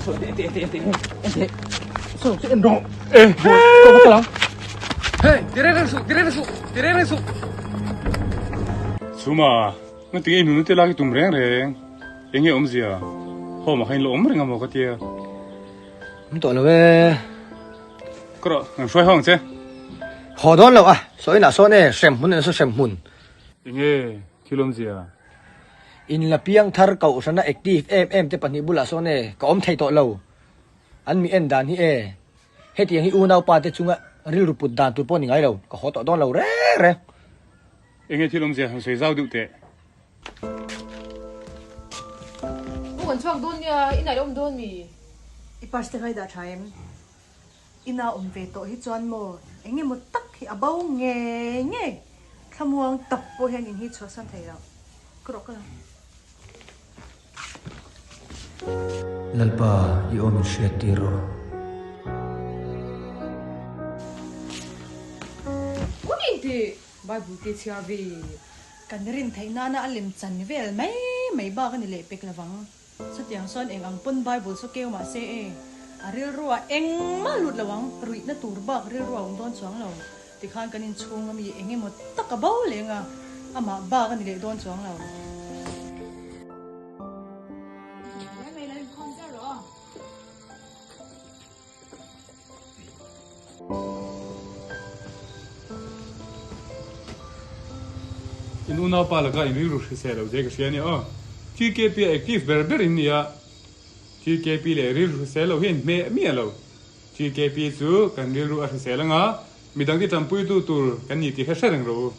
Saw ente ente ente ente saw chu en rawh e ka va kal ang Hey ti reng reng suh ti reng reng suh ti reng reng suh Chhuma nga tinge i nunna te lak i tum reng reng enge awmzia home ah khan in la awm reng amaw ka tia Awm tawh lo e. Ka rawh kan hruai ho ang che. Haw dawn lo a saw inah sawn e hrem hmun nen saw hrem hmun. Enge thil awmzia In la piang thar kohhrana active em em te pahnih bulah sawn e, ka awm thei tawh lo. An mi en dan hi e, hetiang hi unaupa te chunga rilru put dan tur pawh ni ngai lo, ka haw tawh dawn lo reng reng. Enge thil awmzia han sawi zau deuh teh. U kan chhuak dawn nia, inah i awm dawn mi? I purse te kha i dah tha em? Ina awm ve tawh hi chuan maw eng emaw tak hi a bo ngei ngei, thlamuang tak pawh hian in hi chhuahsan thei lo. Ka rawh ka lo. Lalpa i aw min hriat tir rawh. Hun inti Bible te chhiar ve. Kan rin theih nana a lem chan vel mai mai bak a ni leh pek lovang. Chutiang chuan eng ang pawn Bible chu keu mah se e, a rilruah engmah lut lo ang, ruihna tur bak rilruah awm dawn chuang lo. Tikhan kan inchhung ami eng emaw tak a bo leng a, amah bak a ni leh dawn chuang lo. In unaupa laka in rilru hrisel lo zia ka hria a ni aw. TKP a active ber ber in ni a, TKP leh rilru hrisel lo hi an hmeh miah lo. TKP chu kan rilru a hrisel anga midang ti tanpuitu tur kan ni tih kha hre reng rawh u.